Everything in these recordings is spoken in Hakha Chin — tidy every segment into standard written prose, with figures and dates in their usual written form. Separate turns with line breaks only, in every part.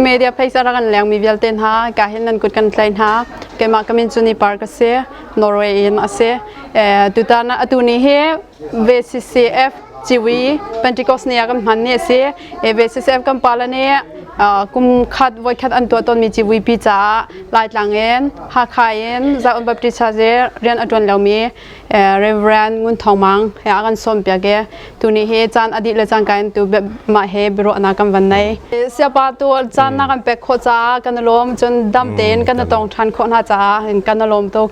Media Place a rak kan lengmi vialte hna ka hin nan kut kan tlai hna. Keimah ka min cu Ni Par ka si. Norway in a si. Tutan atu ni hi VCCF Ciwi Pentecost ni ah kan hman ni a si. VCCF kan pala nih kum khat voikhat an tuah tawnmi civui pi caah Laitlang in Hakha in Zion Baptist Church rian a ṭuan lomi Reverend Ngun Thawng Mang he a kan sawmpiak i tuni hi caan a dih le cangka in tu mah he biaruahnak kan van nei. Siapa tu caan na kan pek khawh caah kan i lawm cun dam tein kan i tong ṭhan khawh hna caah kan i lawm tuk.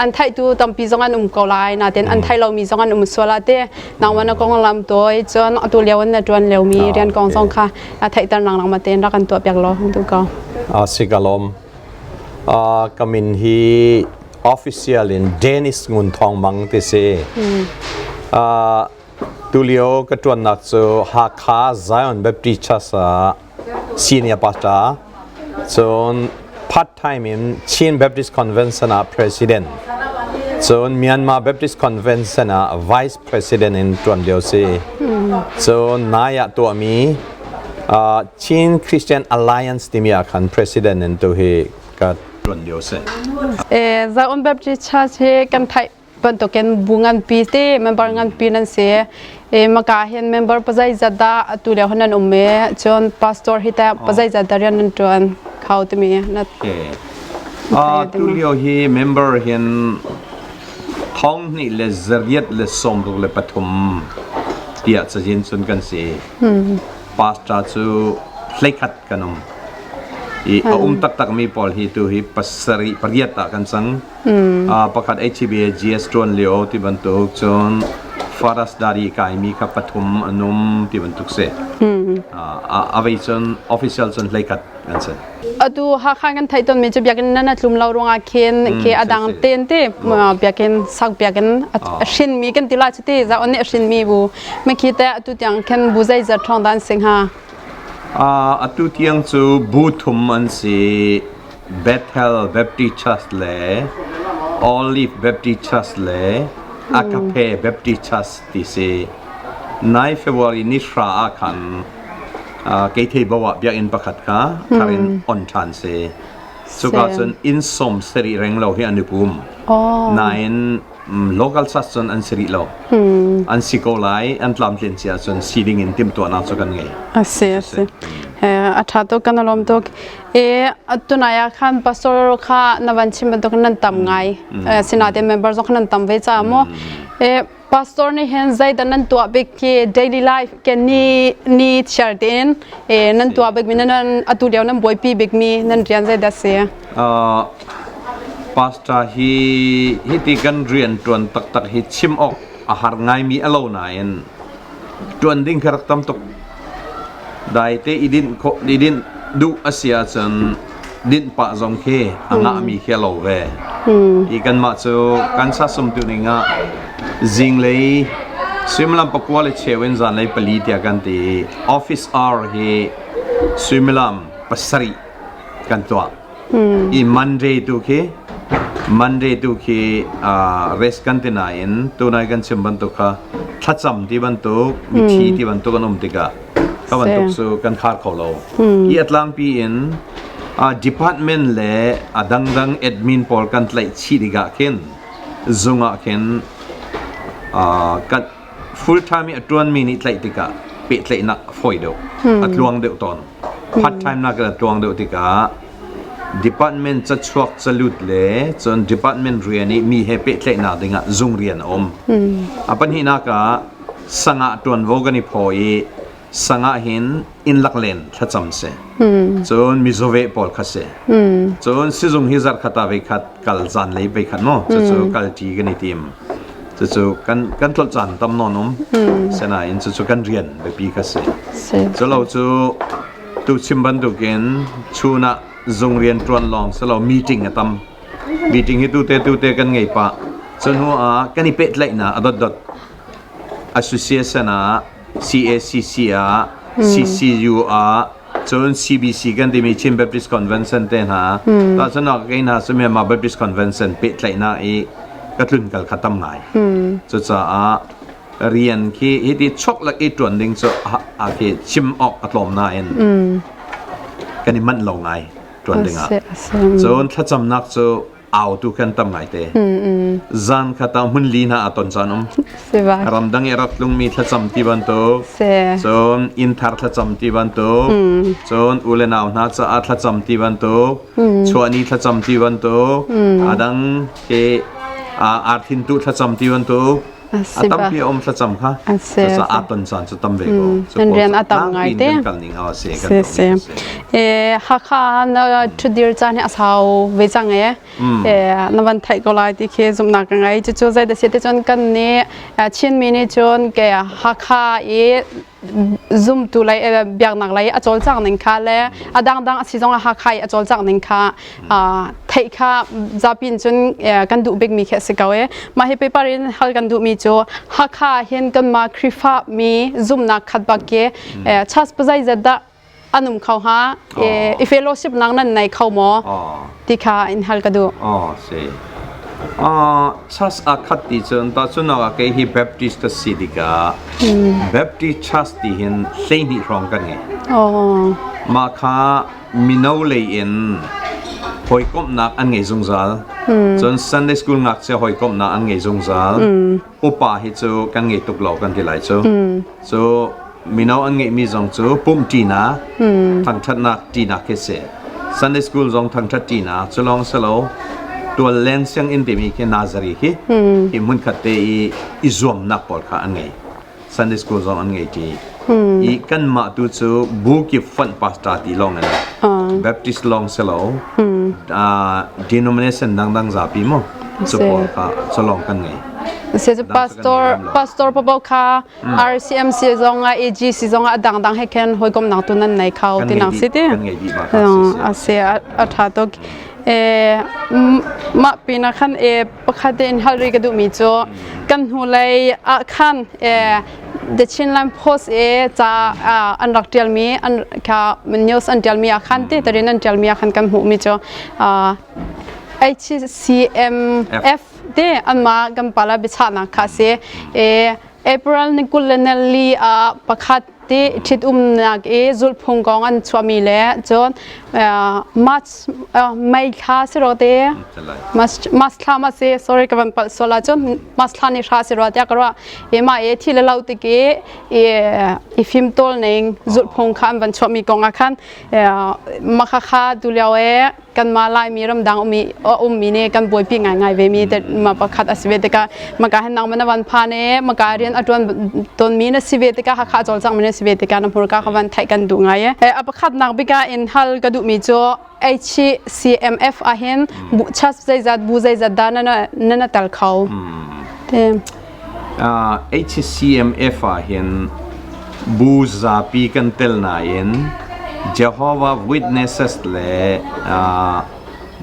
An theihtu tampi zong an um ko lai nain an thei lomi zong an um sual ah te nangmah na konglam tawi cun atu lio in na ṭuan liomi rian kong zong kha a theihter nang nangmah tein rak kan tuah piak law tu ko.
A si ka lawm. Ka min hi official in Dennis Ngun Thawng Mang ti si. Tulio ka ṭuannak cu Hakha Zion Baptist Church ah senior pastor, cun part time in Chin Baptist Convention ah president, cun Myanmar Baptist Convention ah vice president in ṭuan lio si. Cun nai ah tuahmi Chin Christian Alliance timi ah khan president in tu hi ka ṭuan lio si.
Zion Baptist Church hi kan theih bantukin bu nganpi te member nganpi nan si. E maka hin member pazai zat dah atu lio nan um e cun pastor hi ta pazai zat dah rian nan ṭuan khau timi na
Okay. Tu lio hi member hin thong hnih le zariat le sawmruk le pathum tiah cazin cun kan si. Pastor cu hleikhat kan um. I a um taktakmi pawl hi tu hi pasarih pariat ah kan cang. Pakhat HBA GS ṭuan lio ti bantuk cun Faras dari kaimi kha pathum an um ti bantuk si. A vei cun official cun hleikhat kan si.
Atu Hakha kan theih tawnmi cu biakinn nan a tlum lo ruangah khin khi a dang ten ti biakinn sak biakinn a hrinmi kan ti la cu ti zaon nih a hrinmi bu makhi te atu tiang khin bu zeizat ṭhawng dah an si hnga?
Atu tiang cu bu thum an si. Bethel Baptist Church le Olive Baptist Church le Agape Baptist Church ti si. Nai February ni hra ah khan keithei bo ah biakinn pakhat kha thar in on ṭhan si. Cuka cun inn sawm sarih reng lo hi an i pum. Nain local church cun an si rih lo. An si ko lai, an tlamtlin cia cun si ding in timhtuahnak cu kan ngei.
A si, a si. A ṭha tuk, kan i lawm tuk. E tunai ah khan pastor kha na van chim bantuk nan tam ngai. Sinain member zong nan tam ve ca mu. E Pastor nih hin zeidah nan tuah bik khi daily life ke ni ni chiar tein e nan tuah bik mi nan atu lio nan buaipi bik mi nan rian zeidah si?
Pastor hi hiti kan rian tuan taktak hi chim awk a har ngaimi a lo nain tuan ding kha rak tam tuk. Dai te i dinh khawh i dinh duh a si ahcun dinh pah zong khi a ngahmi khi a lo ve. I kanmah cu kan sasum tu ning ah zinglei suimilam pakua le cheu in zanlei pali tiah kan ti i office hour hi suimilam pasarih kan tuah. I Monday tu khi Monday tu khi rest kan ti nain tunai kan chim bantuk kha thlacam ti bantuk mithi ti bantuk an um tikah ka bantuk cu kan khar kho lo. Hi a tlangpi in department le a dangdang admin pawl kan tlaih chih tikah khin zung ah khin kan full time i a ṭuanmi nih tlaih tikah pehtlaihnak a fawi deuh a tluang deuh tawn part time nakin a tluang deuh tikah department cachuak calut le cun department rian i mi he pehtlaihnak dingah zung rian a um a pahnihnak ah sangah ṭuanvo kan i phaw i sangah hin inn lak len thlacam si cun mizawveh pawl kha si cun sizung hi zarhkhat ah veikhat kal zan lei veikhat mu cucu kal ṭi kan i tim cucu kan kan tlolh caan tam nawn um sinain cucu kan rian biapi kha si culo cu tu chim bantukin chun ah zung rian ṭuan lawng si lo meeting a tam meeting hi tute tute kan ngei pah cu hnu ah kan i pehtlaihnak a dotdot association ah CACC ah CCU ah cun CBC kan timi Chin Baptist Convention te hna tahchunhnak kei hna cu Myanmar Baptist Convention pehtlaihnak i ka tlunkal kha tam ngai cucaah rian khi hiti chok lak i ṭuan ding cu a khi chim awk a tlawm nain. Kan i manh lo ngai ṭuan dingah. Cun thlacamnak cu autu kan tam ngai te. Zan khat ah hmun li hna a ton caan um. Ramdang i rak tlungmi thlacam ti bantuk. Cun inn thar thlacam ti bantuk. Cun u le nau hna caah thlacam ti bantuk. Chuahni thlacam ti bantuk. A dang ke arthin tu thlacam ti bantuk. A tampi a um thlacam kha. Cucaah aa ton caan cu tam ve ko.
Nan rian a tam ngai te.
Kan kal ning a si kan
si. Hakha na ṭhutdir caan hi a sau ve cang e. Na van theih ko lai ti khi zumhnak ka ngei. Cucu zei dah si ti cun kan nih Chinmi nih cun ke Hakha i zumtu lei biaknak lei a cawlcangh ning kha le a dangdang a si zong ah Hakha i a cawlcangh ning kha theih kha zapi in cun kan duh bikmi khi a si ko e. Mah hi paper in hal kan duhmi cu Hakha hin kanmah Khrihfa mi zumhnak khat bak ke church pazai zat dah an um kho hnga i fellowship nak nan nei kho maw ti kha in hal ka duh.
Oh si. Church a khat ti cun ta cun ah kei hi Baptist ka si tikah Baptist Church ti hin 12 hrawng kan ngei. Mah kha mino lei in hawikomhnak an ngei zungzal. Cun Sunday school ngakchia hawikomhnak an ngei zungzal. Upa hi cu kan ngei tuk lo kan ti lai cu. Cu mino an ngeihmi zong cu pumṭinak, thangṭhatnak ṭinak khi si. Sunday school zong thangṭhat ṭinak cu lawng si lo tual leng sianginn timi khi Nazari khi hi hmunkhat te i i zuamnak pawl kha an ngei. Sunday school zong an ngei ṭi. I kanmah tu cu bu kip fonh pastor ti lawng in Baptist lawng si lo denomination dangdang zapi mu cu pawl kha cu lawng kan ngei.
Si cu pastor pastor papo kha RCMC zong ah AGC zong ah a dangdang he khan hawikomnak tu nan nei kho ti nang si ti a si a tha tuk mah pina khan e pakhat in hal ri ka duh mi cu kan hnu lei ah khan The Chinland Post e ca an rak tial mi an kha news an tial mi ah khan ti tarin an tial mi ah khan kan hmuh mi cu HCMF te anmah kan pala biachahnak kha si e April ni 20 le li ah pakhat ti ṭhitumnak i zulhphung kong an chuahmi le cun March May thla si ro te March thla ma si sorry ka van palh sual ahcun March thla ni hra si rua tiah ka ruah i mah i thi le lo tik i i fimtawl ning zulhphung kha an van chuahmi kong ah khan makhakha tu lio e kanmah Laimi ramdang ummi ummi nih kan buaipi ngaingai ve mi ma pakhat a si ve tikah maka hin nang na van phan e maka rian a tuan tonmi na si ve tikah Hakha cawlcang mi na si ve tikah na hmurka ka van theih kan duh ngai e a pakhat nak bika in hal ka duh mi cu HCMF ah hin bu chas zeizat bu zeizat da na na na tal kho te
HCMF ah hin bu zapi kan tel nain Jehovah Witnesses le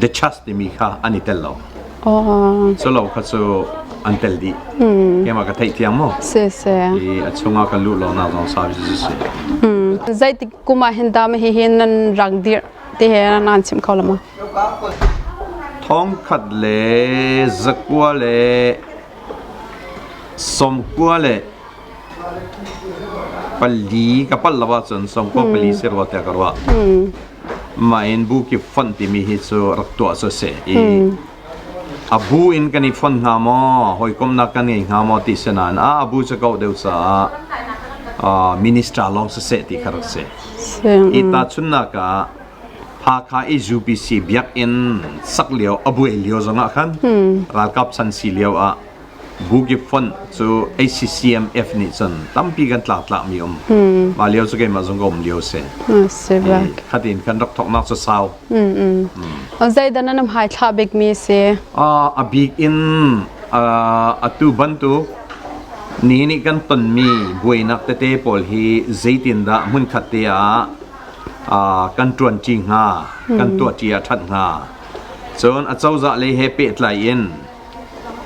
The Church timi kha an i tel lo.
Oh.
Cu lo kha cu an tel dih. Keimah ka theih thiang maw?
Si si.
I a chungah kan luh lo nak zong sau si si.
Zeitik kum ah hin dah hi hin nan rak dirh ti he nan chim kho la maw?
Thong khat le zakua le 94 ka palh lo ahcun 94 si rua tiah ka ruah. Mah in bu kip fonh timi hi cu rak tuah cu a si i a bu in kan i fonh hnga maw, hawikomhnak kan ngei hnga maw ti si nain a bu cu kauh deuh caah minister lawng siseh ti kha rak si. Hi tahchunhnak ah Hakha i UPC biakinn sak lio a buai lio zongah khan ralkap chan si lio ah bukip fonh cu HCCMF nih cun tampi kan tlangtlak mi um. Mah lio cu keimah zong ka um lio si. Khatin kan rak thoknak cu sau.
Zeidah nan hai thlah bik mi si?
A bik in atu bantuk ni nih kan tonmi buainak tete pawl hi zeitindah hmunkhat te ah kan ṭuanṭi hnga, kan tuahṭi a ṭhat hnga. Cun acozah lei he pehtlai in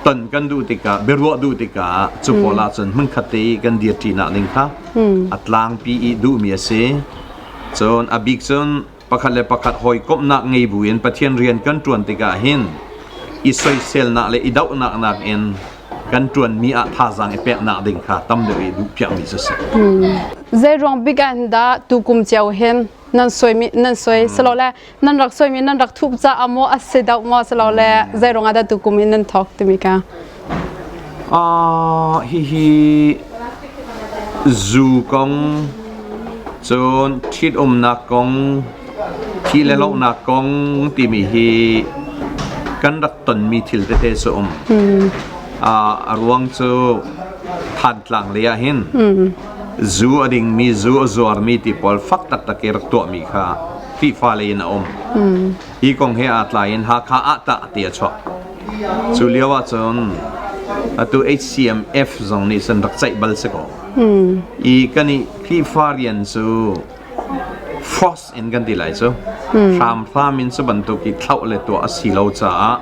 ton kan duh tikah, biaruah duh tikah cu pawl ahcun hmunkhat te i kan dirṭinak ding kha a tlangpi i duhmi a si. Cun a bik cun pakhat le pakhat hawikomhnak ngei buin Pathian rian kan ṭuan tikah hin i soiselnak le i dohnak nakin kan ṭuanmi ah thazaang i peknak ding kha tam deuh i duhpiakmi cu a si.
Zei ruang bik ah dah tukum cio hin Nan soi mi nan soi silole nan rak soi mi nan rak thup ca maw a si deuh maw silole zei ruangah dah tukum in nan thawk timi ka?
Ah hihi zu kong cun ṭhitumnak kong thi le lohnak kong timi hi kan rak tonmi thil tete cu um. A ruang cu Thantlang lei ah hin zu a dingmi zu a zuarmi ti pawl fak taktak i rak tuahmi kha Khrihfa lei in a um. Hi kong he aa tlaiin Hakha ah tah ti a chuak. Cu lio ah cun atu HCMF zong nih cun rak ceih bal si ko. I kan i Khrihfa rian cu force in kan ti lai cu hramhram in cu bantuk i thlauh le tuah a si lo caah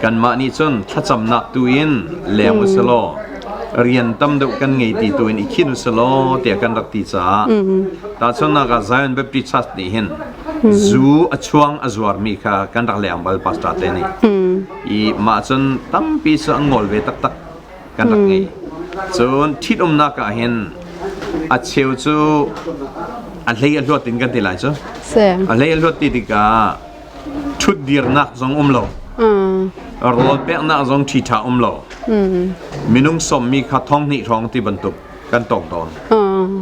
kanmah nih cun thlacamnak tu in leng u selaw rian tam deuh kan ngei ti tu in i khin u selaw tiah kan rak ti caah tahchunhnak ah Zion Baptist Church nih hin zu a chuang a zuarmi kha kan rak leng bal pastor te nih i mah cun tampi cu an ngol ve taktak kan rak ngei. Cun ṭhitumnak ah hin a cheu cu a hlei a hluat in kan ti lai cu. A hlei a hluat ti tikah ṭhutdirnak zong um lo. Rawl peknak zong ṭhiṭha um lo. Minung sawmmi kha thong hnih hrawng ti bantuk kan tong tawn.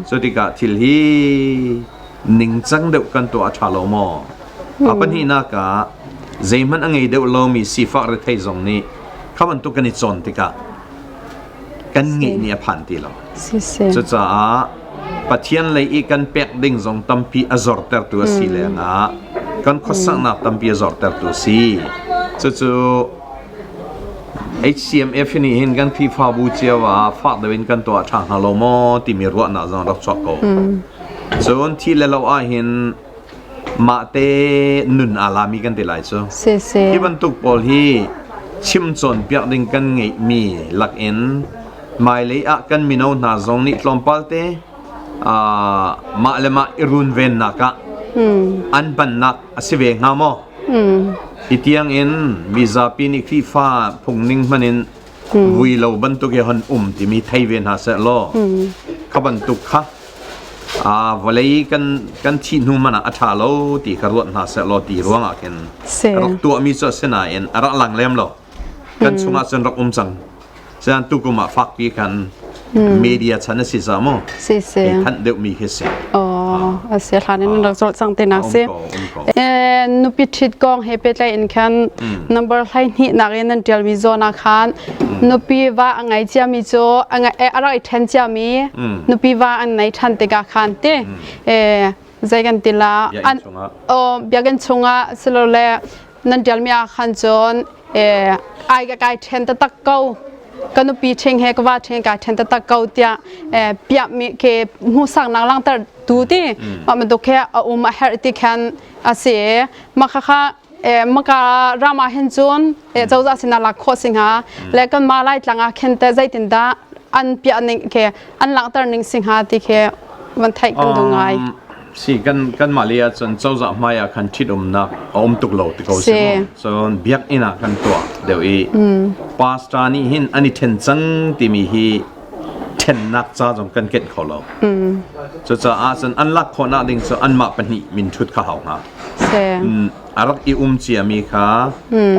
Cu tikah thil hi ningcang deuh kan tuah a ṭha lo maw? A pahnihnak ah zeihmanh a ngei deuh lomi sifak rethei zong nih kha bantuk kan i cawn tikah kan ngeih ni a phan ti lo. Cucaah Pathian lei i kan pek ding zong tampi a zortertu a si lengah kan khuasaknak tampi a zortertu a si. Cucu HCMF nih hin kan Khrihfabu cio ah fak deuh in kan tuah ṭha hnga lo maw timi ruahnak zong rak chuak ko. Cun thi le lo ah hin mahte nun aa lami kan ti lai cu. Hi bantuk pawl hi chim cawnpiak ding kan ngeihmi lakin hmailei ah kan mino hna zong nih tlawmpal te mah le mah i runvennak ah an hmannak a si ve hnga maw? Hi tiang in mizapi nih Khrihfa phungning hman in vui lo bantuk i hon um timi thei ve hna seh law kha bantuk kha Vawlei kan thih hnu hmanh ah a ṭha lo ti kha ruat hna seh law ti ruangah khin rak tuahmi cu a si nain a rak lang lem lo. Kan chungah cun rak um cang. Sian tukum ah fakpi khan media chan a si ca mu.
Si si.
Thanh deuhmi khi si.
Oh, a si hlan in rak zawt cang te nak si. Nupi ṭhit kong he pehtlaih in khan number 12 nak in nan ṭialmi zawn ah khan nupi va a ngei ciami cu a rak i ṭhen ciami nupi va an nei ṭhan tikah khan ti zei kan ti la an biakinn chungah silole nan ṭialmi ah khan cun ai ka kai ṭhen taktak ko ka nupi ṭhing he ka va ṭhing kai ṭhen taktak ko tiah piahmi ke hmuhsaknak langhter tu ti mah bantuk he a um a herh ti khan a si mah khakha maka ram ah hin cun cozah sinah lak khawh si hnga le kan ma lai tlang ah khin te zeitindah an piah ning ke an langhter ning si hnga ti khi van theih kan duh ngai
Si kan kan mah le ah cun cozah hmai ah khan ṭhitumnak a um tuk lo ti ko si mu. Cun biakinn ah kan tuah deuh i pastor nih hin an i ṭhen cang timi hi ṭhennak ca zong kan kenh kho lo. Cucaah cun an lak khawhnak ding cu anmah pahnih min ṭhut kha hau hnga. A rak i um ciami kha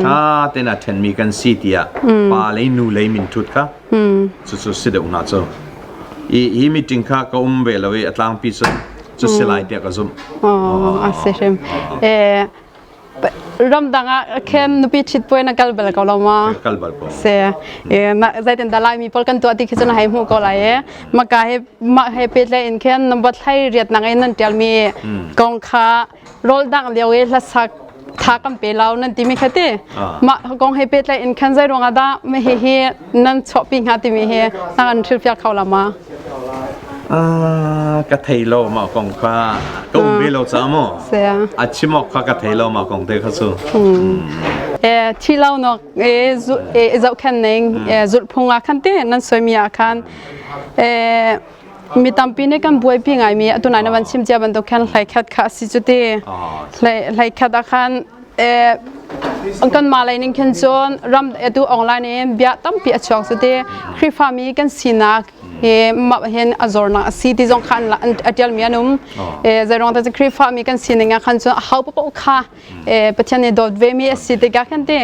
ṭha tein a ṭhenmi kan si tiah pa lei nu lei min ṭhut kha cucu si deuh hnga cu. I hi meeting kha ka um ve lo i a tlangpi cun cu si lai tiah ka zumh.
Oh, a si hrim. Eh, ramdang ah khen nupi ṭhit puai na kal bal ko lo ma?
Kal bal ko.
Se, eh, na zeitin dah Laimi pawl kan tuah ti khi cun hei hmuh ko lai e. Maka he mah he petlai in khen number thlai riat nang in nan ṭialmi kong kha rawl dang lio i hlasak tha kan pe lo nan timi kha ti. Mah kong he petlai in khan zei ruangah dah hi hi nan chuahpi hnga timi hi na kan hrilhfiah kho la ma?
Ka thei lo mah kong kha ka um ve lo ca mu. A chim awk kha ka thei lo mah kong te kha cu.
Eh thi lo nok e zu e zohkhen ning zulhphung ah khan te nan soimi ah khan eh mi tampi nih kan buaipi ngaimi atu nai na van chim cia bantuk khan hlei khat kha a si cu ti hlei khat ah khan kan mah lei ning khin cun ram atu online in bia tampi a chuak cu ti Khrihfami kan sinak. Hi mah hin a zornak a si ti zong kha an a ṭialmi an um. Zeiruang dah Khrihfa mi kan sining ah khan cun ho paoh kha Pathian nih dawt ve mi a si tikah khan ti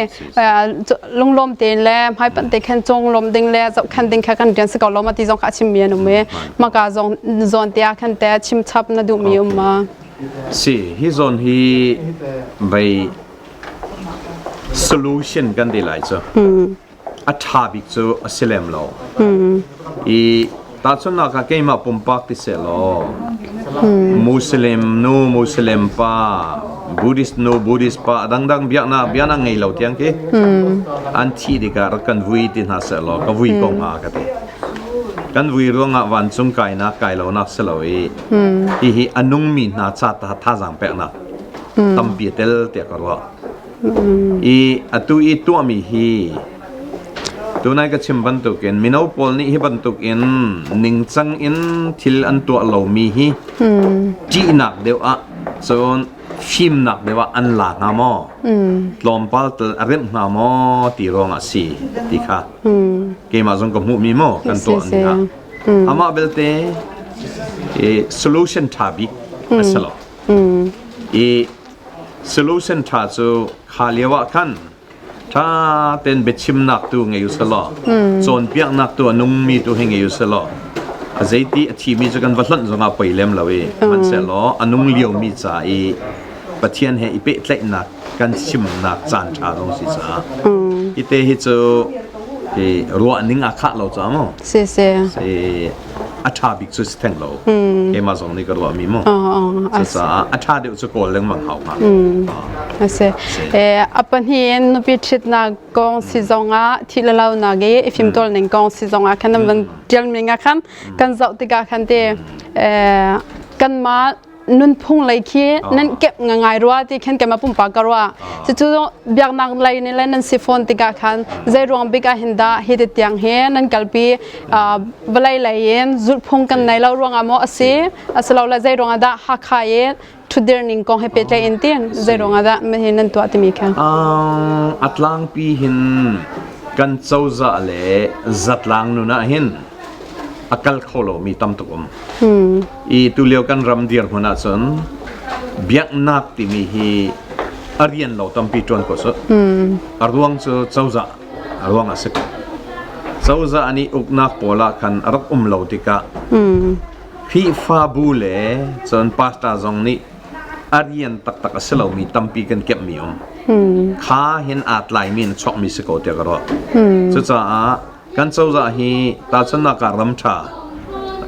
lunglawm tein le hmaipanh te khan conglawm ding le zohkhan ding kha kan rian si ko lo ma ti zong kha a chimmi an um i maka zong zawn te ah khan te chim chap na duhmi um ma.
Si hi zawn hi bei solution kan ti lai cu. A ṭha bik cu a si lem lo. I tahchunhnak ah keimah pumpak ti sehlaw Muslim nu Muslim pa Buddhist nu Buddhist pa dangdang biaknak biaknak ngei lo tiang khi an thih tikah rak kan vui ti hna sehlaw ka vui ko hnga ka ti. Kan vui ruangah vancung kainak kai lonak si lo i hihi a nungmi hna ca ta thazaang peknak tampi a tel tiah ka ruah. I atu i tuahmi hi tunai ka chim bantukin mino pawl nih hi bantukin ningcang in thil an tuah lomi hi ṭihnak deuh ah cun fimnak deuh ah an la hnga maw tlawmpal tal a remh hnga maw ti ruangah si ti kha keimah zong ka hmuhmi maw kan tuah ni ah amah belte solution ṭha bik a si lo i Solution ṭha cu kha lio ah khan ṭha tein biachimnak tu ngei u selaw cawnpiaknak tu a nungmi tu hi ngei u selaw a zeiti a thimi cu kan va hlonh zongah poi lem lo i hmanhsehlaw a nung liomi ca i Pathian he i pehtlaihnak kan chimnak caan ṭha zong si caah hi te hi cu hi ruah ning aa khah lo caah maw
Si si.
si a ṭha bik cu si theng lo keimah zong nih ka ruahmi mu cucaah a ṭha deuh cu kawl lengmang hau hnga
A si. A pahnih in nupi ṭhitnak kong si zongah thi le lonak i i fimtawl ning kong si zongah khan nan van ṭial ning ah khan kan zoh tikah khan te kanmah nunphung lei khi nan kep ngai rua ti khan keimah pumpak ka ruah. Cucu biaknak lei nih le nan si fawn tikah khan zei ruang bik ah hin dah hi ti tiang hi nan kalpi vawlei lei in zulhphung kan nei lo ruangah maw a si asilole zei ruangah dah Hakha i ṭhutdir ning kong he pehtlaih in tin zei ruangah dah hi nan tuah timi kha.
A tlangpi hin kan cozah le zatlang nun ah hin a kal kho lomi tam tuk um. I tulio kan ram dirhmun ahcun biaknak timi hi a rian lo tampi ṭuan ko su. A ruang cu cozah a ruang a si ko. Cozah nih uknak pawl ah khan a rak um lo tikah Khrihfabu le cun pastor zong nih a rian taktak a si lomi tampi kan kemhmi um. Kha hin aa tlaimi in chuakmi si ko tiah ka ruah. Cucaah kan cozah hi tahchunhnak ah ram ṭha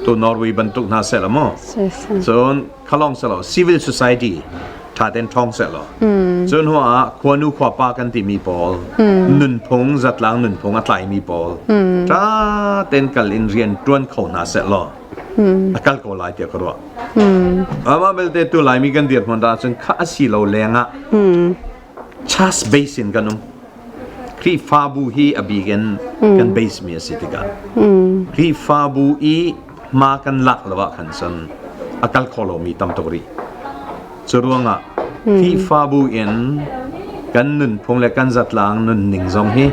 tu Norway bantuk hna seh law mu cun khalong seh law civil society ṭha ten ṭhawng seh law cun hnu ah khuanu khuapa kan timi pawl nunphung zatlang nunphung a tlaimi pawl ṭha ten kal in rian ṭuan kho hna seh law a kal ko lai tiah ka ruah amah belte tu Laimi kan dirhmun dah cun kha a si lo lengah church base in kan um Khrihfabu hi a bik in kan base mi a si tikah Khrihfabu i hma kan lak lo ah khan cun a kal kho lomi tam tuk rih. Cu ruangah Khrihfabu in kan nunphung le kan zatlang nunning zong hi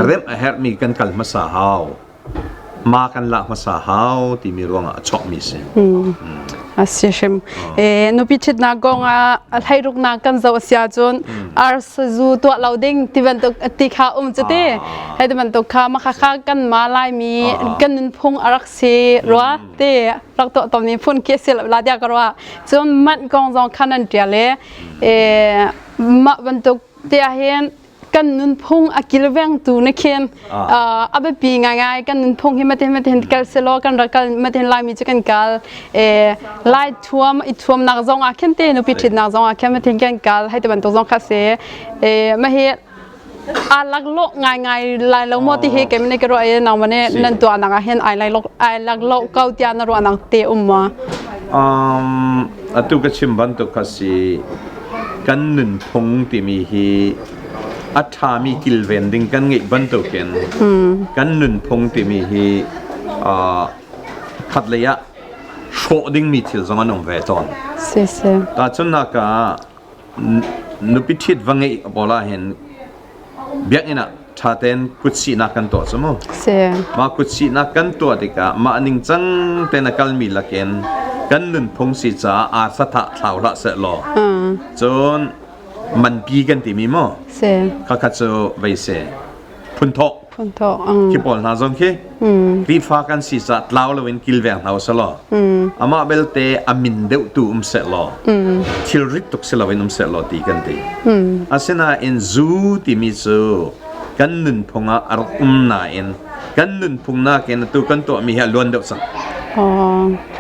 remh a herhmi kan kal hmasa hau. Ma kan lak hmasa hau timi ruangah a chuakmi si.
A si hrim. E, nupi ṭhitnak kong ah a hleiruknak kan zoh a si ahcun arsazu tuah lo ding ti bantuk ti kha um cu ti. Hei ti bantuk kha makha kha kan ma Laimi kan nunphung a rak si rua ti rak tuah tomi phun khi a si lo la tiah ka ruah. Cun manh kong zong kha nan ṭial i e, mah bantuk te ahhin kan nunphung a kilvengtu na khin a biapi ngaingai kan nunphung hi mate mate kal selaw kan rak kal mate Laimi cu kan kal Lai thuam i thuamnak zong ah khin te nupi ṭhitnak zong ah khin mate kan kal hei ti bantuk zong kha si ma hi aa laklawh ngaingai lai lo maw ti hi kei mane ka ruah i nangmah nih nan tuahnak ah hin ai ai laklawh ko tiah na ruahnak te um maw
Atu ka chim bantuk kha si kan nunphung timi hi a ṭhami kilven ding kan ngeih bantukin kan nunphung timi hi khatlei ah hrawh dingmi thil zong an um ve tawn. Tahchunhnak ah nupi ṭhit va ngeih pawl ah hin biakinn ah ṭhaten kutsihnak kan tuah cu mu.
Si.
Mah kutsihnak kan tuah tikah mah ningcang ten a kalmi lakin kan nunphung si caah arsa thah thlau hlah seh law. Cun manpi kan timi maw?
Si.
Khakha cu vei si. Phunthawh.
Phunthawh.
Khi pawl hna zong khi Khrihfa kan si caah tlau loin kilveng hna usih law amah belte a min deuh tu um seh law thilrit tuk si loin um seh law ti kan ti. Asinain zu timi cu kan nunphung ah a rak um nain kan nunphung nakin atu kan tuahmi hi a luan deuh cang.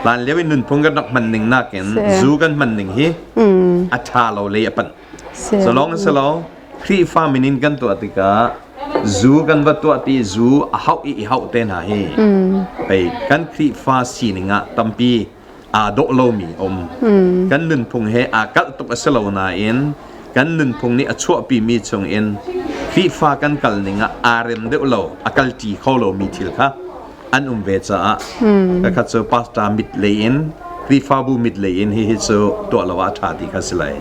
Hlan lio i nunphung kan rak hman ning nakin zu kan hman ning hi a ṭha lo lei a panh. Salong salo Khrihfa min in kan tuah tikah zu kan va tuah ti zu a hauh i i hauh te hna hi pei kan Khrihfa sining ah tampi aa dawh lomi um. Kan nunphung he aa kalh tuk a si lo nain kan nunphung nih a chuahpimi chung in Khrihfa kan kal ning ah aa rem deuh lo, a kalṭi kho lomi thil kha an um ve caah kakhat cu pastor mit lei in Khrihfabu mit lei in hihi cu tuah lo ah a ṭha ti kha si lai.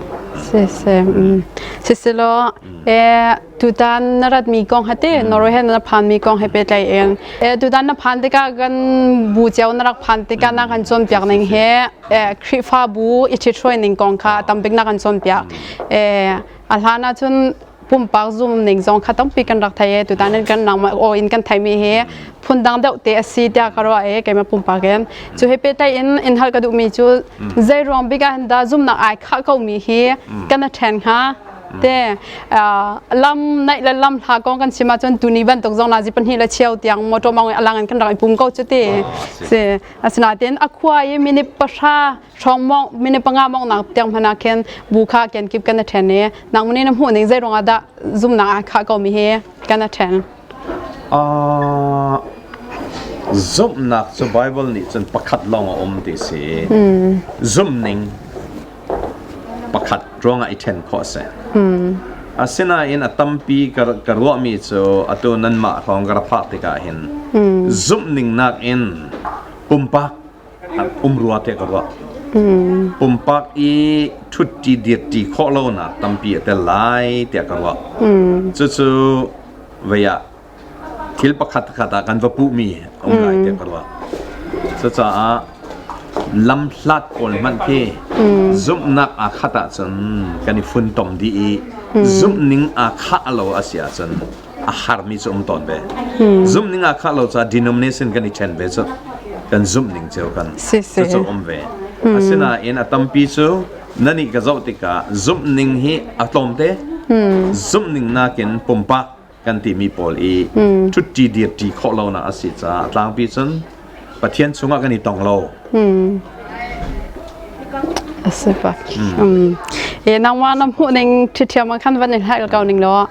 Si si. Sisilo eh tutan na ratmi kong hate Norway he na phanmi kong he pehtlai in eh tutan na phan tikah kan bu cio na rak phan tikah na kan cawnpiak ning he eh Khrihfabu i ṭhithruai ning kong kha tambik na kan cawnpiak. Eh a hlan ahcun pumpak zum ning zong kha tampi kan rak thei e tutan in kan nangmah aw in kan theimi hi phundang deuh te a si tiah ka ruah e keimah pumpak in cu he pehtlai in in hal ka duhmi cu zei ruang bik ah hin dah zumnak ai khah ko mi hi kan a ṭhen hnga te lam naih le lam hla kong kan chim ahcun tuni bantuk zong nazi pahnih le cheu tiang motor mong alang in kan rak i pum ko cu ti si asinain a khua i minute pahra hrawng mong mine panga mong nak tiang hmana khin bu kha ken kip kan a then i nang mani na hmuh ning zei ruangah dah zumnak ah kha ko mi hi kan a then
Zumhnak cu Bible nih cun pakhat lawng a um ti si. Zumhning pakhat ruangah i ṭhen khawh a si. Asinain a tampi ka ruahmi cu atu nanmah hrawng ka ra phak tikah hin zumhning nakin pumpak um rua tiah ka ruah. Pumpak i ṭhutṭi dirṭi khawh lonak tampi a tel lai tiah ka ruah. Cucu vei ah thil pakhat khat ah kan va puhmi a um lai tiah ka ruah. Cucaah lamhlat pawl hmanh khi zumhnak aa khat ahcun kan i funtom dih i zumhning aa khah lo a si ahcun a harmi cu um tawn ve. Zumhning aa khah lo caah denomination kan i ṭhen ve cu kan zumhning cio kan cucu um ve. Asinain a tampi cu nani ka zoh tikah zumhning hi a tlawmte. Zumhning nakin pumpak kan timi pawl i ṭhutṭi dirṭi khawh lonak a si caah a tlangpi cun Pathian chungah kan i tong lo.
A si bak. E nangmah na hmuh ning ṭhiṭhiam ah khan van in hlai ko ning law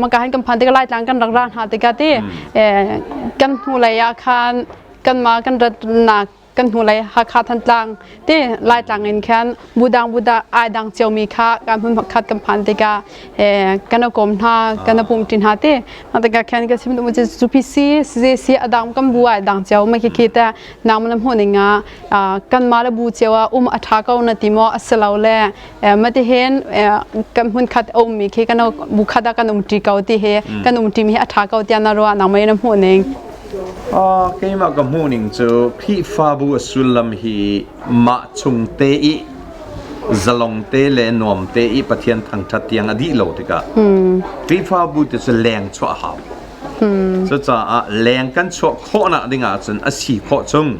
maka han kan phan tikah Laitlang kan rak ra hna tikah ti kan hnulei ah khan kanmah kan ratnak kan hnulei Hakha Thantlang ti Laitlang in khan budang buda ai dang ciomi kha kan hmun khat kan phan tikah kan kom hna kan pum ṭi hna ti tikah khan ka sim duh cu PC CC adang kan bu ai dang cio ma khi khi ta nang na hmuh ning ah kan mah le bu cio ah um a ṭha ko na ti maw a si lo le mati hin kan hmun khat a ummi khi kan bu khat ah kan um ṭi ko ti hi kan um ṭi mi hi a ṭha ko tiah na ruah nang mei na hmuh ning
Keimah ka hmuh ning cu Khrihfabu a sullam hi mah chung te i zalong te le nuam te i Pathian thangṭhat tiang a dih lo tikah Khrihfabu ti cu leng chuah a hau. Cucaah leng kan chuah khawhnak ding ahcun a si khawh chung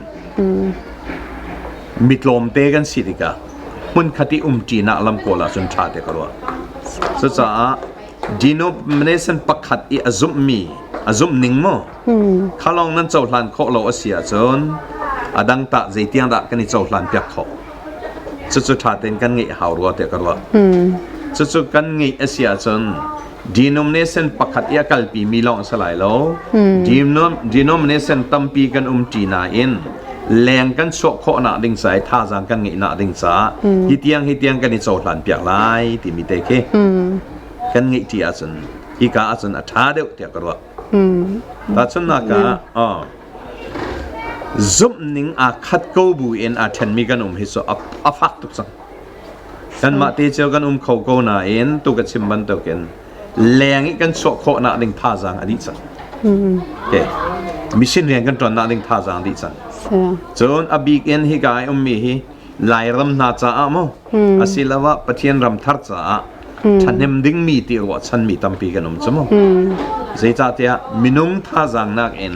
mi tlawmte kan si tikah hmunkhat i umṭinak lam kawl ahcun ṭha te ka ruah. Cucaah denomination pakhat i a zumhmi a zumhning maw kha lawng nan cohlan khawh lo a si ahcun a dang tah zeitiang dah kan i cohlan piak khawh? Cucu ṭha tein kan ngeih hau rua tiah ka ruah. Cucu kan ngeih a si ahcun denomination pakhat i a kalpi mi lawng a si lai lo. Denomination tampi kan um ṭi nain leng kan chuah khawhnak ding ca i thazaang kan ngeihnak ding caah hi tiang hi tiang kan i cohlan piak lai timi te khi kan ngeih ṭi ahcun hika ahcun a ṭha deuh tiah ka ruah. Tahchunhnak ah zumhning aa khat ko bu in aa ṭhenmi kan um hi cu a fak tuk cang. Kanmah te cio kan um kho ko nain tu ka chim bantukin. Leng i kan chuah khawhnak ding thazaang a dih cang. Okay. Mission rian kan ṭuannak ding thazaang a dih cang. Cun a bik in hika i ummi hi Lairam hna caah maw asiloah Pathian ram thar caah ṭhahnem dingmi ti ruahchanmi tampi kan um cu mu. Zeicahtiah minung thazaang nakin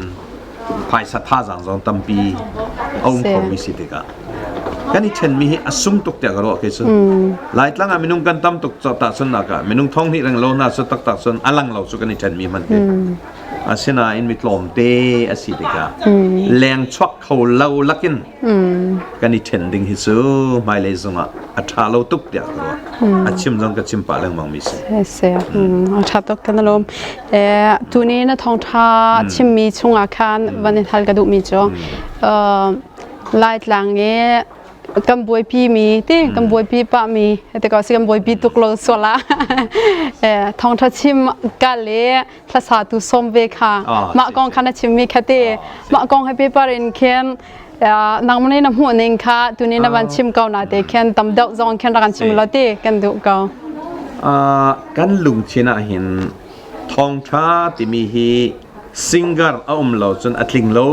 phaisa thazaang zong tampi a um khomi si tikah kan i ṭhenmi hi a sung tuk tiah ka ruah kei cu. Laitlang ah minung kan tam tuk tahchunhnak ah minung thong hnih reng lo hna cu taktak cun a lang lo cu kan i ṭhenmi hmanh khi. Asinain mi tlawmte a si tikah leng chuak kho lo lakin kan i ṭhen ding hi cu hmailei zongah a ṭha lo tuk tiah ka ruah. A chim zong ka chim pah lengmang mi si.
Si, a ṭha tuk kan lawm. Tuni na thawngṭha chimmi chungah khan van in hal ka duhmi cu Laitlang i kan buaipi mi ti kan buaipi pah mi te ko si kan buaipi tuk lo sual ah thawngṭha chim ka le hlasa tu som ve kha mah kong kha na chimmi kha te mah kong he paper in khin nangmah nih na hmuh ning kha tuni na van chim ko na te khin tam deuh zong khin rak kan chim lo ti kan duh ko.
Kan lungthin ah hin thawngṭha timi hi singer a um lo cun a tling lo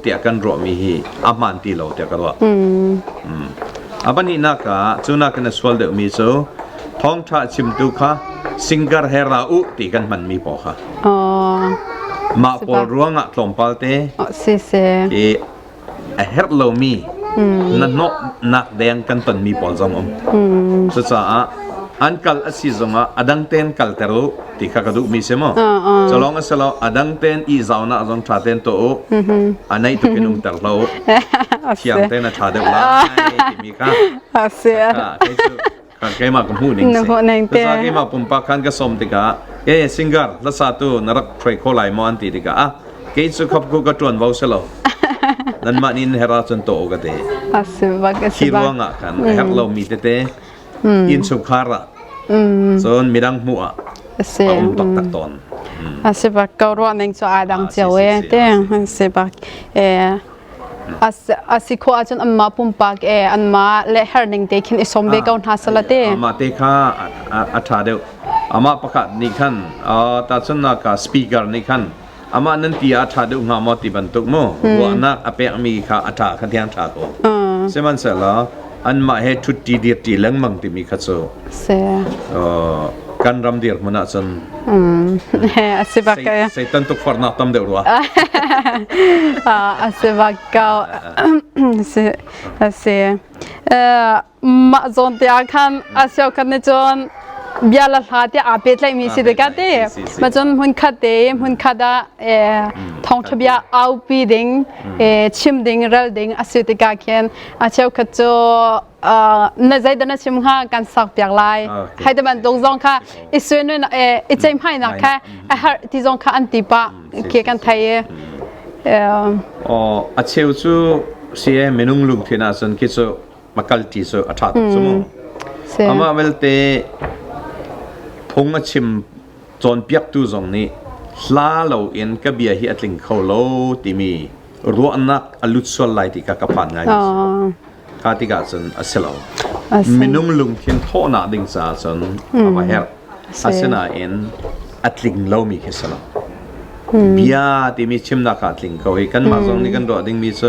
tiah kan ruahmi hi a hmaan ti lo tiah ka ruah. A pahnihnak ah cu nakin a sual deuhmi cu thawngṭha chimtu kha singer he ra u ti kan hmanmi pawl kha. Mah pawl ruangah tlawmpal te i a herh lomi na hnawhnak deng kan tonmi pawl zong um. Cucaah an kal a si zongah a dang tein kalter u ti kha ka duhmi si mu. Culong a si lo a dang tein i zaunak zong ṭha tein tuah u. A naih tuk in umter hlah u. Thiang tein a ṭha deuh lai timi kha. Kei cu keimah ka hmuh ning si. Cucaah keimah pumpak khan ka sawm tikah e singer hlasatu na rak hruai kho lai maw an ti tikah ah kei cu khap ku ka ṭuanvo si lo. Nanmah nih nan herh ahcun tuah u ka ti. Khi ruangah khan a herh lomi tete innchungkhar ah cun midang hmuh ah a um taktak tawn.
A si bak ko ruah ning cu aa dang cio e te si bak e a si khawh ahcun anmah pumpak e anmah le her ning te khin i som ve ko hna sala te.
Amah te kha a ṭha deuh. Amah pakhat nih khan tahchunhnak ah speaker nih khan amah nan ti ah a ṭha deuh hnga maw ti bantuk mu ruahnak a pekmi kha a ṭha kha thiang ṭha ko. Sihmanhsehlaw anmah he ṭhutṭi dirṭi lengmang timi kha cu kan ram dirhmun ah cun
a si bak
Satan tukforhnak tam deuh rua.
A si bak ko. A si. Mah zawn te ah khan a sio khan nih cun bia le hla te aa pehtlaihmi si te ka ti. Ma cun hmun khat te hmun khat ah thawngṭha bia aupi ding chim ding rel ding a si tikah khin a cheukhat cu na zeidah na chim hnga kan sak piak lai. Hai te bantuk zong kha i suin i ceihmainak kha a herh ti zong kha an ti pah khi kan thei i.
A cheu cu si minung lungthin ah cun khi cu makal ti cu a ṭha tuk cu mu. Amah belte phung a chim cawnpiaktu zong nih hla loin ka bia hi a tling kho lo timi ruahnak a lut sual lai ti kha ka phan ngai. Kha tikah cun a si lo. Minung lungthin thawhnak ding caah cun a va herh. Asinain a tling lomi khi si lo. Bia timi chimnak ah a tling ko hi kanmah zong nih kan ruah dingmi cu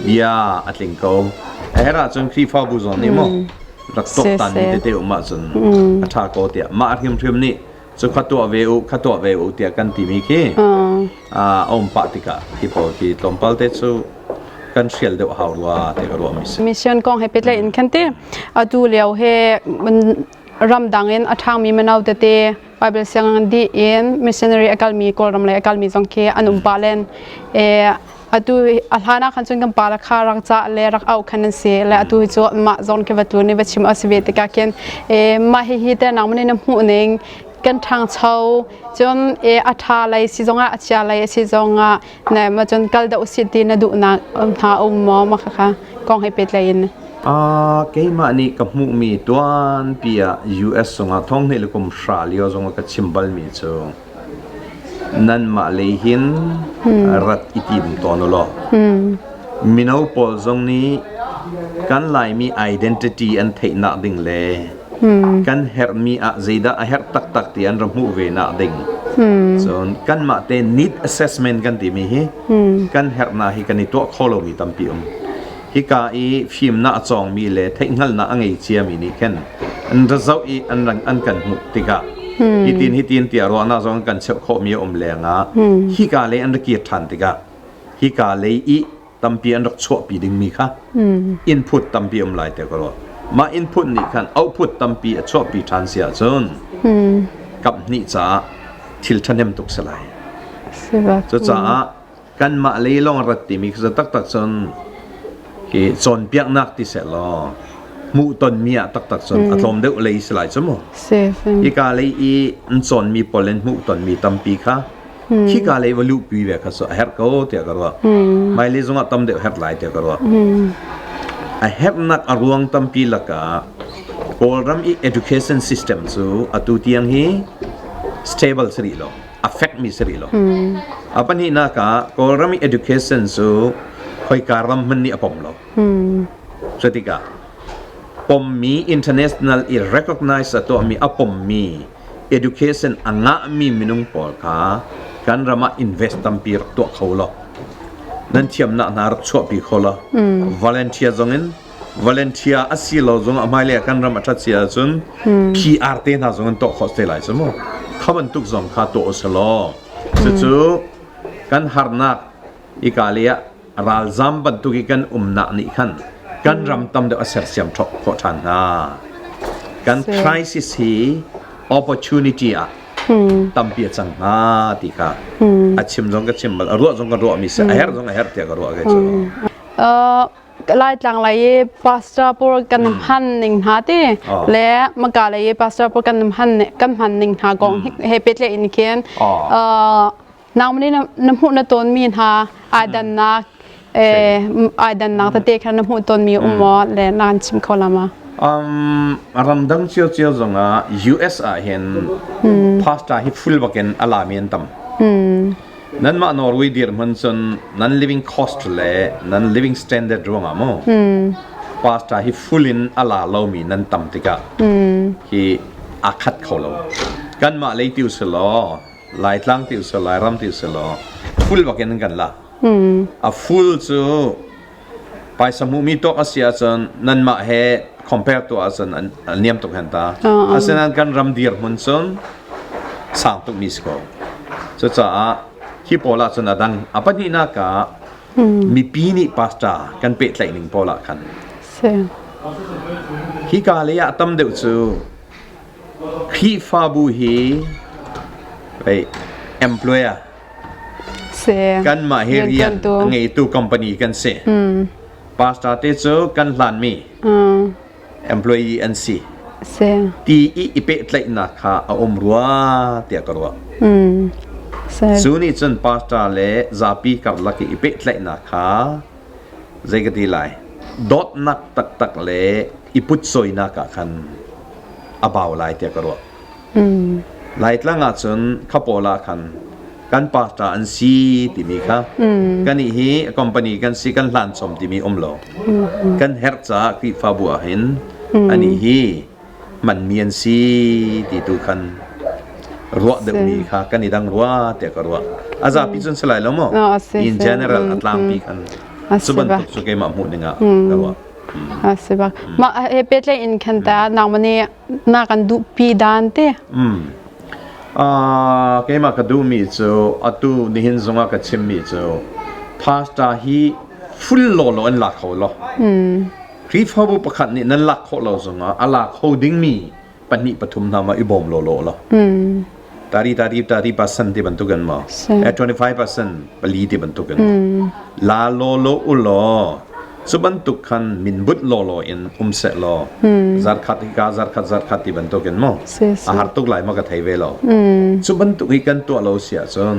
bia a tling ko. A herh ahcun Khrihfabu zong nih maw rak tuaktanmi tete um ahcun a ṭha ko tiah mah hrimhrim nih cu kha tuah ve u kha tuah ve u tiah kan timi khi a um pah tikah hi pawl khi tlawmpal te cu kan hrial deuh hau rua ti ka ruahmi si.
Mission kong he pehtlaih in khan ti atu lio he ramdang in a ṭhangmi mino tete Bible sianginn dih in missionary a kalmi Kawlram lei a kalmi zong khi an um pah len. Atu a hlan ah khan cun kan pa le kha rak cah le rak auh khan an si le atu hi cu mah zawn khi va tlun i va chim a si ve tikah khin mah hihi te nangmah nih na hmuh ning kan ṭhangcho cun a ṭha lei si zongah a chia lei a si zongah na ma cun kal deuh si ti na duhnak hna um maw mah khakha kong he pehtlaih in.
Keimah nih ka hmuhmi tuanpi ah US zongah thonghnih le kum hra lio zongah ka chim balmi cu nanmah lei hin rat i tim tawn u law mino pawl zong nih kan Laimi identity an theihnak ding le. Kan herhmi ah zeidah a herh taktak ti an ra hmuh ve nak ding. Cun kanmah te need assessment kan timi hi kan herhnak hi kan i tuah kho lomi tampi um. Hika i fimnak a cawngmi le theihhngalhnak a ngei ciami nih khin an ra zoh i an rang an kan hmuh tikah hitin hitin tiah ruahnak zong kan cheuh khawhmi a um lengah hika lei an ra kir ṭhan tikah hika lei i tampi an rak chuahpi dingmi kha input tampi um lai te ka ruah. Mah input nih khan output tampi a chuahpi ṭhan si ahcun kap hnih caah thil ṭhahnem tuk si lai. Cucaah kanmah lei lawng rat timi khi taktak cun hi cawnpiaknak ti seh law hmuhtonmi ah taktak cun a tlawm deuh lei si lai cu mu. Hika lei i an cawnmi pawl in hmuhtonmi tampi kha khika lei va luhpi ve kha cu a herh ko tiah ka ruah. Hmailei zongah tam deuh herh lai tiah ka ruah. A herhnak a ruang tampi lakah Kawlram i education system cu atu tiang hi stable si rih lo, a fekmi si rih lo. A pahnihnak ah Kawlram i education cu khoika ram hmanh nih a pom lo. Cu tikah pommi international i recognize a tuahmi a pommi education a ngahmi minung pawl kha kan ram ah invest tampi rak tuah kho law nan thiamnak hna rak chuahpi kho law volunteer zong in volunteer a si lo zong a hmailei ah kan ram a ṭhat si ahcun PR te hna zong in tuah khawh te lai cu mu kha bantuk zong kha tuah usih law cucu kan harnak ika lei ah ralzam bantuk i kan umnak nih khan kan ram tam deuh a sersiam khawh ṭhan hnga. Kan crisis hi opportunity ah tampi a cang hnga ti kha a chim zong ka chim bal a ruah zong ka ruah mi si a herh zong a herh tiah ka ruah ke cu.
Laitlang lei i pastor pawl kan hman ning hna ti le maka lei i pastor pawl kan hman kan hman ning hna kong he pehtlaih in khin Nangmah nih na hmuh na tawnmi hna ai dannak ai dannak tete kha na hmuh tawnmi um maw le na kan chim kho la ma?
Ramdang ciocio zongah US ah hin pastor hi full bakin a lami an tam. Nanmah Norway dirhmun cun nan living cost le nan living standard ruangah mu pastor hi full in a la lomi nan tam tikah hi aa khat kho lo. Kanmah lei ti usih Laitlang ti usih Lairam ti usih law full bak in kan la. A full cu paisa hmuhmi tuak a si ahcun nanmah he compare tuah ahcun a niam tuk hen ta. Asinain kan ram dirhmun cun sang tukmi si ko. Cucaah hi pawl ahcun a dang. A pahnihnak ah mipi nih pastor kan pehtlaih ning pawl ah khan hika lei ah tam deuh cu Khrihfabu hi employer kanmah hi rian a ngeitu company kan si. Pastor te cu kan hlanmi employee an si. Ti i i pehtlaihnak kha a um rua tiah ka ruah. Cu nih cun pastor le zapi karlak i i pehtlaihnak kha zei ka ti lai dawtnak taktak le i putcawinak ah khan a bau lai tiah ka ruah. Laitlang ah cun kha pawl ah khan kan pastor an si timi kha kan nih hi company kan si kan hlan chom timi um lo. Kan herh caah Khrihfabu ah hin anih hi hmanmi an si ti tu khan ruah deuhmi kha kan i dang rua tiah ka ruah. A zapi cun si lai lo maw? In general a tlangpi khan cu bantuk cu keimah hmuh ning ah ka ruah.
A si bak. Mah he pehtlaih in khan ta nangmah nih na kan duhpi dan te.
Keimah ka duhmi cu atu nihin zongah ka chimmi cu pastor hi full lawlaw an lak kho lo. Khrihfabu pakhat nih nan lak khawh lo zongah a lak kho dingmi pahnih pathum hna ma i bawm lawlaw lo. Tari tari tari percent ti bantuk in maw? 25% pali ti bantuk in maw? La lawlaw u law cu bantuk khan minbut lawlaw in um seh law zarkhat hika zarkhat zarkhat ti bantuk in maw? A har tuk lai ma ka thei ve lo. Cu bantuk hi kan tuah lo si ahcun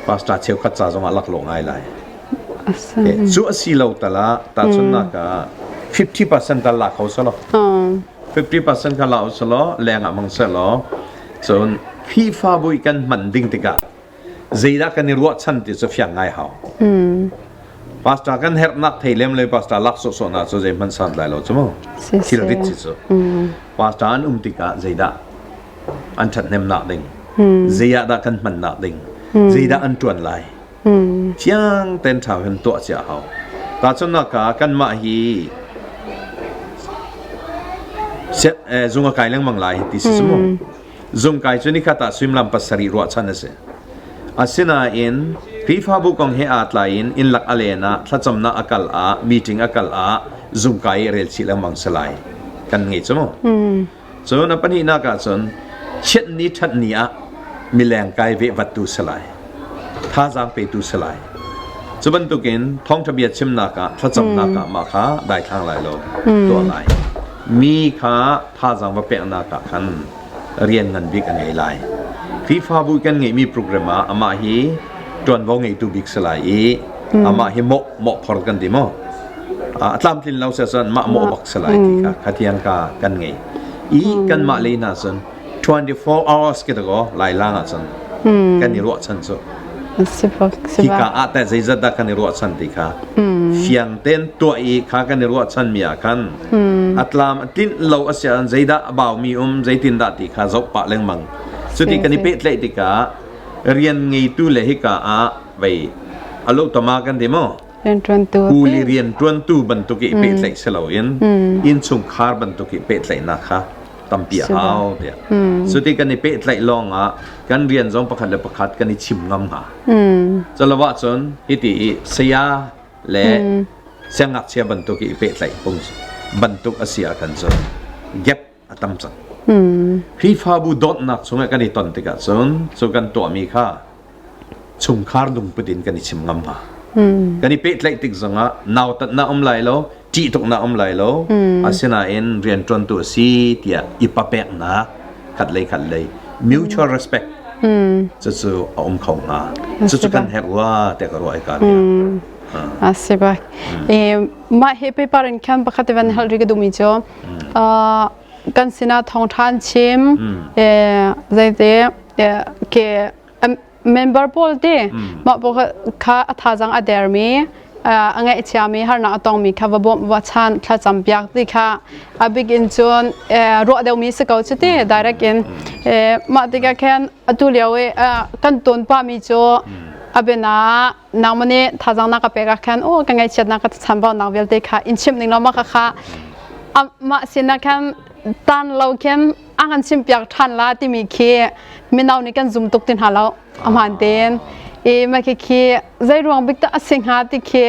pastor cheukhat ca zongah laklawh ngai lai. Cu a si lo tal ah tahchunhnak ah 50% tal la kho selaw 50% kha la uselaw leng ah hmang selaw cun Khrihfabu i kan hman ding tikah zeidah kan i ruahchan ti cu fiang ngai hau. Pastor kan herhnak thei lem le pastor lak sawhsawh na cu zeihmanh santlai lo cu mu. Thil rit si cu. Pastor an um tikah zeidah an ṭhathnemnak ding, zei ah dah kan hmannak ding, zeidah an ṭuan lai. Fiang ten ṭha hin tuah cia hau. Tahchunhnak ah kanmah hi zung a kai lengmang lai ti si mu. Zung kai cu nikhat ah suimilam pasarih ruahchan a si. Asinain Khrihfabu kong he aa tlaiin innlak a len ah thlacamnak a kal ah meeting a kal ah zungkai i rel chih lengmang si lai kan ngei cu mu. Cun a pahnihnak ah cun chiatni ṭhatni ah mileng kai vehvattu si lai. Thazaang petu si lai. Cu bantukin thawngṭha bia chimnak ah thlacamnak ah mah kha daithlang lai lo tuah lai. Mi kha thazaang va peknak ah khan rian ngan bik a ngei lai. Khrihfabu kan ngeihmi program ah amah hi ṭuanvo ngeitu bik si lai i amah hi mawh mawhphor kan ti maw? A tlamtlin lo siah mah mawh bak si lai ti kha khatiang ka kan ngei. I kanmah lei hna cun 24 hours ke dakaw lai lang ah cun kan i ruahchan cu. Hika ah teh zeizat dah kan i ruahchan ti kha fiang tein tuah i kha kan i ruahchan mi ah khan a tlam a tlinh lo a si ahcun zeidah a baumi um zeitin dah ti kha zoh pah lengmang. Cuti kan i pehtlaih tikah rian ngeitu le hika ah vei alo tama kan ti maw?
Rianṭuantu
Kuli rianṭuantu bantuk i pehtlaih si loin innchungkhar bantuk i pehtlaihnak kha tampi a hau tiah. Cuti kan i pehtlaih lawng ah kan rian zong pakhat le pakhat kan i chim ngam hnga. Calo ahcun hiti i saya le siangngakchia bantuk i pehtlaih pung bantuk a si ah khan cun gap a tam cang. Khrihfabu dawtnak chungah kan i ton tikah cun cu kan tuahmi kha chungkhar lungput in kan i chim ngam hnga. Kan i pehtlaih tik zongah nautatnak um lai lo, ṭih tuknak um lai lo. Asinain rianṭuantu a si tiah i papeknak khat lei khat lei mutual respect cucu a um kho hnga. Cucu kan herh rua tiah ka ruah i ka
A si bak. Mah hi paper in khan pakhat van hal ri ka duhmi cu kan sinah thawngṭha an chim zeite ke member pawl te mah pawl kha a thazaang a dermi a ngaihchiami harnak a tongmi kha va bawmh va chan thlacam piak ti kha a bik in cun ruah deuhmi si ko cu ti direct in mah tikah khan atu lio i kan tawn pahmi cu a biana nangmah nih thazaang na ka pek ah khan aw ka ngaihchiatnak ka chanbaunak vialte kha in chimh ning law mah kha mah sinah khan tan lo khin a kan chimpiak ṭhan la timi khi mino nih kan zum tuk ti hna lo a hmaan tein i mah khi khi zei ruang bik dah a si hnga ti khi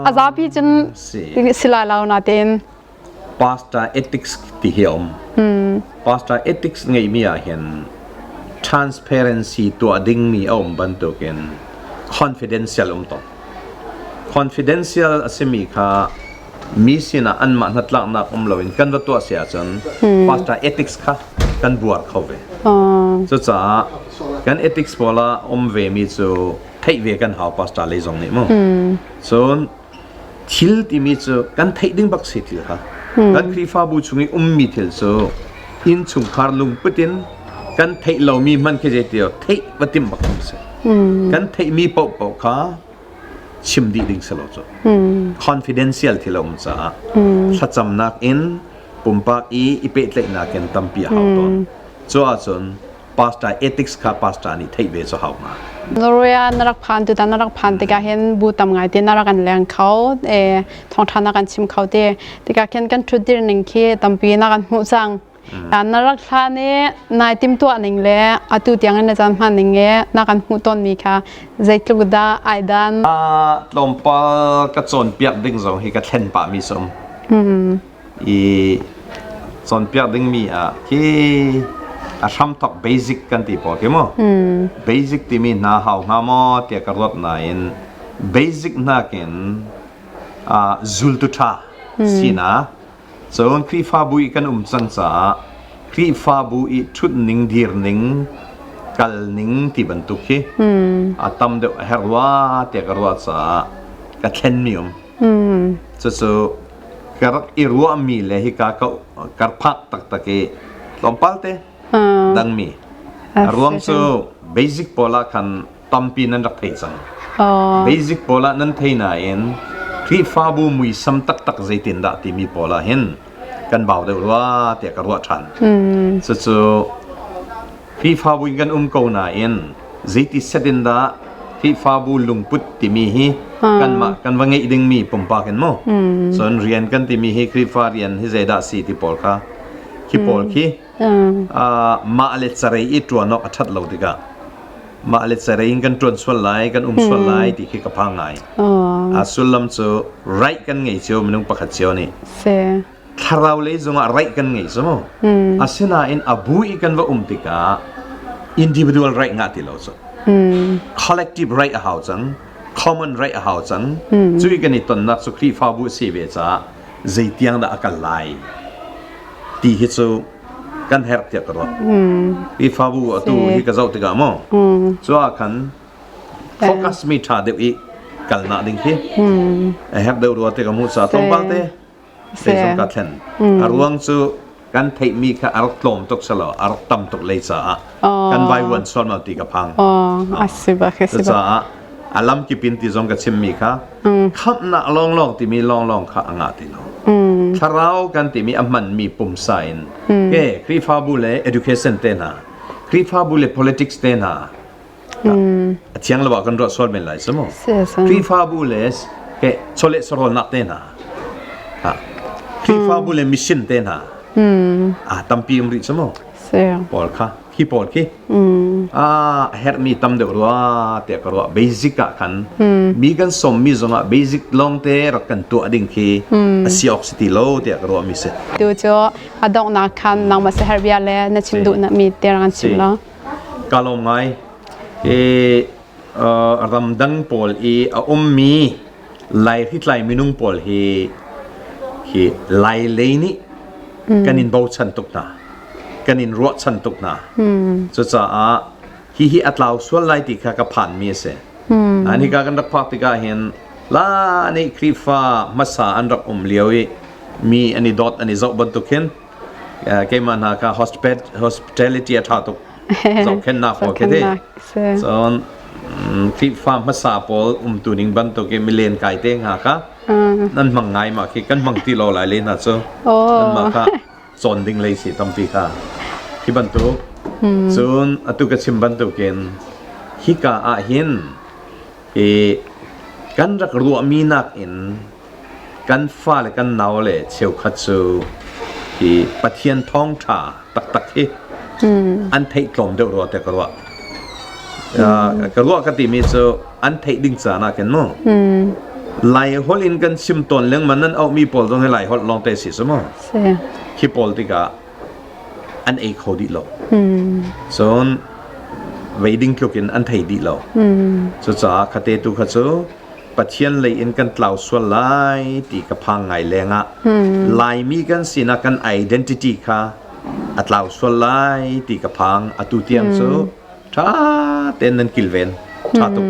a zapi cun si lai lo natein
Pastor ethics ti hi a um. Pastor ethics ngeihmi ah hin transparency tuah dingmi a um bantukin confidential um tawn. Confidential a simi kha mi sinah anmah hnatlaknak um loin kan va tuah si ahcun pastor ethics kha kan buar kho ve. Cucaah kan ethics pawl ah um vemi cu theih ve kan hau pastor lei zong nih mu. Cun thil timi cu kan theih ding bak si thil kha. Kan Khrihfabu chung i ummi thil cu innchungkhar lungput in kan theih lomi hmanh khi zeiti theih va timh bak si. Kan theihmi paohpaoh kha chim dih ding si lo cu. Confidential thil a um caah thlacamnak in pumpak i i pehtlaihnak in tampi a hau tawn. Cu ahcun pastor ethics kha pastor nih theih ve cu hau hnga.
Norway ah na rak phan tutan na rak phan tikah hin bu tam ngai te na rak kan leng kho thawngṭha na kan chim kho te tikah khin kan ṭhutdir ning khi tampi na kan hmuh cang. Na rak hlan i nai timhtuah ning le atu tiang in na caan hman ning i na kan hmuh tawnmi kha zeitluk dah ai dan?
Tlawmpal ka cawnpiak ding zong hi ka thlen pahmi sum. I cawnpiak dingmi ah khi a hramthok basic kan ti pawl khi mu. Basic timi hna hau hnga maw tiah ka ruat nain basic nakin zultu ṭha sinak Cun Khrihfabu i kan um cang caah Khrihfabu i ṭhutning dirning kalning ti bantuk hi a tam deuh a herh rua tiah ka ruah caah ka thlenmi um. Cucu ka rak i ruahmi le hika ka ka phak taktak i tlawmpal te dangmi. A ruang cu basic pawl ah khan tampi nan rak thei cang. Basic pawl ah nan thei nain Khrihfabu muisam taktak zeitindah timi pawl ah hin kan bau deuh rua tiah ka ruah ṭhan. Cucu Khrihfabu in kan um ko nain zeiti set in dah Khrihfabu lungput timi hi kanmah kan va ngeih dingmi pumpak in mu. Cun rian kan timi hi Khrihfa rian hi zeidah si ti pawl kha khi pawl khi mah le carei i ṭuan awk a ṭhat lo tikah mah le carei in kan ṭuan sual lai kan um sual lai ti khi ka phang ngai. A sullam cu right kan ngei cio minung pakhat cio nih. Thlarau lei zongah right kan ngei cu mu. Asinain a bu i kan va um tikah individual right ngah ti lo cu. Collective right a hau cang. Common right a hau cang. Cu i kan i tonnak cu Khrihfabu a si ve caah zeitiang dah a kal lai ti hi cu kan herh tiah ka ruah. Khrihfabu atu hi ka zoh tikah maw cu ah khan focus mi ṭha deuh i kalnak ding khi a herh deuh rua ti ka hmuh caah tlawmpal te zeizong ka thlen. A ruang cu kan theihmi kha a rak tlawm tuk selo a rak tam tuk lei caah kan vaivuan sualmal ti ka phang. Cucaah a lamkip in ti zong ka chimmi kha khamhnak lawnglawng timi lawnglawng kha a ngah ti lo. Thlarau kan timi a hmanmi pumsa in ke Khrihfabu le education te hna Khrihfabu le politics te hna a thiang lo ah kan ruah sual men lai cu mu. Khrihfabu le ke chawleh sarawlnak te hna Khrihfabu le mission te hna a tampi um rih cu mu. Pawl kha khi pawl khi a herhmi tam deuh rua tiah ka ruah basic ah khan mi kan sawmmi zongah basic lawng te rak kan tuah ding khi a si awk si ti lo tiah ka ruah mi si.
Tu cu a donghnak khan nangmah saher bia le na chim duh mi te rak chim lo.
Ka lawm ngai. I ramdang pawl i a ummi Lai hritlai minung pawl hi hi Lai lei nih kan in bochan tuk hna. Kan in ruahchan tuk hna. Cucaah hihi a tlau sual lai ti kha ka phanmi a si. An hika kan rak phak tikah hin la nih Khrihfa hmasa an rak um lio i mi an i dawt an i zoh bantuk hin keimah hna kha hospitality a ṭha tuk zohkhenhnak pawl khi ti cun Khrihfa hmasa pawl umtu ning bantuk i milen kai te hnga kha nan hmang ngai ma khi kan hmang ti lo lai le hna cu nan mah kha cawn ding lei si tampi kha hi bantuk cun atu ka chim bantukin hika ah hin i kan rak ruahmi nakin Kan fale kan naule cheukhat cu hi Pathian thawngṭha taktak hi an theih tlawm deuh rua tiah ka ruah. Ka ruah ka timi cu an theih ding caan ah khin mu. Lai holh in kan chim tawn lengmang nan auhmi pawl zong hi Lai holh lawngte si cu mu. Khi pawl tikah an ei kho dih lo. Cun vei ding tluk in an thei dih lo. Cucaah khate tu kha cu Pathian lei in kan tlau sual lai ti ka phang ngai lengah Laimi kan sinak kan identity kha a tlau sual lai ti ka phang atu tiang cu ṭha tein nan kilven ṭha tuk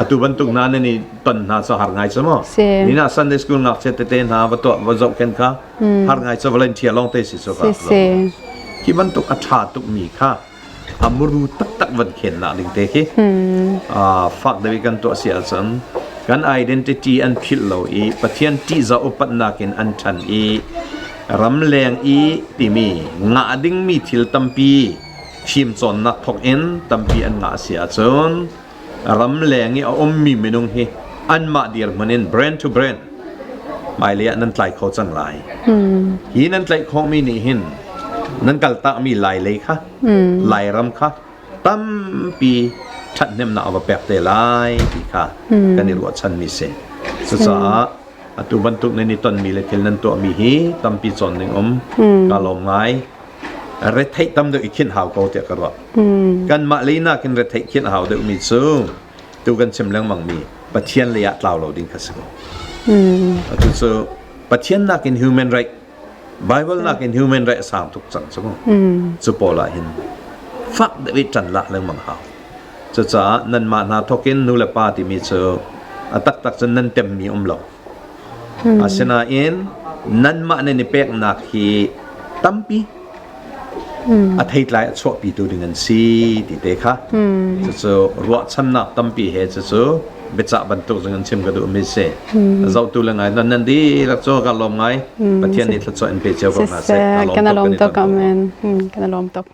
atu bantuk hna nan i ton hna cu har ngai cu mu ni na Sunday school ngakchia tete hna va tuah va zoh khen kha har ngai cu volunteer lawng te si cu ka hi bantuk a ṭha tuk mi kha a muru taktak van khennak ding te khi fak deuh i kan tuah si ahcun kan identity an philh lo i Pathian ṭihzah upatnak in an ṭhan i ramleng i timi ngah dingmi thil tampi fimcawnnak thawk in tampi an ngah si ahcun ramleng i a ummi minung hi anmah dirhmun in brand to brand hmailei ah nan tlai kho cang lai. Hi nan tlaih khawhmi nih hin nan kaltakmi Lai lei kha Lairam kha tampi ṭhathnemnak a va pek te lai ti kha kan i ruahchanmi si. Cucaah atu bantuk nan i tonmi le thil nan tuahmi hi tampi cawn ding um ka lawm ngai. Retheih tam deuh i khinh hau ko tiah ka ruah. Kanmah lei nakin retheih khinh hau deuhmi cu tu kan chim lengmangmi Pathian lei ah tlau lo ding kha si ko. Atu cu Pathian nakin human right Bible nakin human right a sang tuk cang cu mu. Cu pawl ah hin fak deuh i ṭan lah lengmang hau. Cucaah nanmah hna thawkin nu le pa timi cu a taktak cun nan temmi um lo. Asinain nanmah nan i peknak hi tampi a theitlai a chuahpitu ding an si ti te kha cucu ruahchannak tampi he cucu Biacah bantuk zong in chim ka duhmi si. Zohtu le ngai nan nan dihlak cu ka lawm ngai. Pathian nih thluachuah in pe cio ko hna seh.
Kan lawm tuk. Amen. Kan lawm tuk.